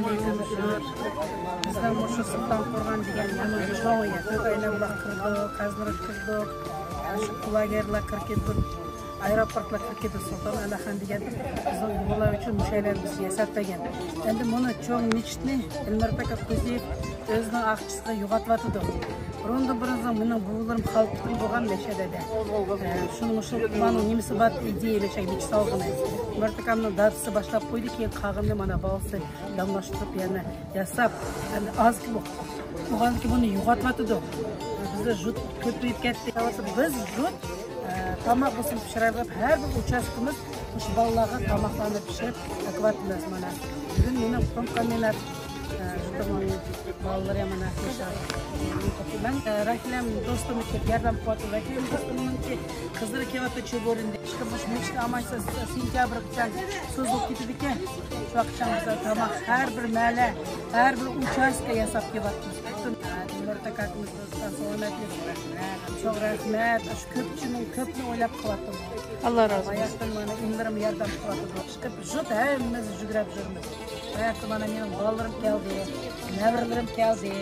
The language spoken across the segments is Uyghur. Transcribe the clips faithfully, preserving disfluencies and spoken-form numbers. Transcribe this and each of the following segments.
بىزنىڭ مۇشۇ سۇلتان قورغان دېگەن يەنە چوڭ يەر. ئەينەبۇلاق كىردۇق، قازنۇرغا كىردۇق، شۇ قۇلاگەرلەر كىرىپ كەتتۇق. ئايروپورتلار كىرىپ كەتتى سۇلتان ئەلىخان دېگەن بىزنىڭ ئۇيغۇرلار ئۈچۈن مۇشۇ يەرلەرنى بىز ياساپ بەرگەن. ئەمدى مۇنى چوڭ مېچىتنى ئەلمۇرات ئاكا قۇزىيېف ئۆزىنىڭ ئاقچىسىغا يوغاتىۋاتىدۇ. بۇرۇندىن بۇرۇن مېنىڭ بوۋىلىرىم خەلپىتىم بولغان مەشەدەدە. ئە، شۇنىڭ شۇ مانا نېمىسى بار ئىدىيە ئىلەشەك مېچىت سالغىنى. ئەلمۇرات ئاكامنىڭ دادىسى باشلاپ قويدى، كېيىن قالغىنىنى مانا بالىسى داۋاملاشتۇرۇپ يەنە ياساپ، ئەمدى ئاز بولغاندىكىن بۇنى يوغاتىۋاتىدۇ. بىزدە جۇت كۆپىيىپ كەتتى. بىز جۇت، ئە، تاماق بولسۇن پىشۇرايلى، ھەر بىر ئۇچاستكىمىز مۇشۇ بالىلارغا تاماقلارنى پىشۇرۇپ ئەكىۋاتىمىز مانا. بۈگۈن مېنىڭ قۇرۇم كامىنات، ئە، جۇتۇمنىڭ بالىلىرى مانا ياشاپ. مەن، ئە، راھىلەم دوستۇمنىڭكى ياردەم قىلىۋاتىدۇ. راھىلەم دوستۇمنىڭكى قىزلىرى كېلىۋاتىدۇ چۆبۈرىندە. ئىشقىلىپ مۇشۇ مېچىت ئامانسىز سېنتيابىرغىچە سوزۇلۇپ كېتىدىكەن. شۇ ۋاقىتچە بىزلەر تاماق، ھەر بىر مەھەللە، ھەر بىر ئۇچاستكا ياساپ كېلىۋاتىمىز. پۈتۈن، ئە، ئەلمۇرات ئاكىمىز بولسا سالامەتلىك. چوڭ رەھمەت. شۇ كۆپچىنىڭ كۆپنى ئويلاپ قىلىۋاتىمىز. ئاللا رازى بولسۇن. باياقتىن مانا ئىنىلىرىم ياردەم قىلىۋاتىدۇ. ئىشقىلىپ جۇت ھەممىمىز يۈگرەپ يۈرىمىز. باياقتا مانا مېنىڭ بالىلىرىم كەلدى، نەۋرىلىرىم كەلدى.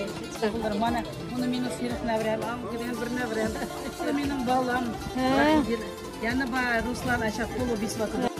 ئۇلار مانا، بۇنى مېنىڭ سېرىق نەۋرەم، ئاڭ كېلگەن بىر نەۋرەم. بۇ مېنىڭ بالام. ھە. يەنە بار رۇسلان ئاشا قولى بېسىۋاتىدۇ.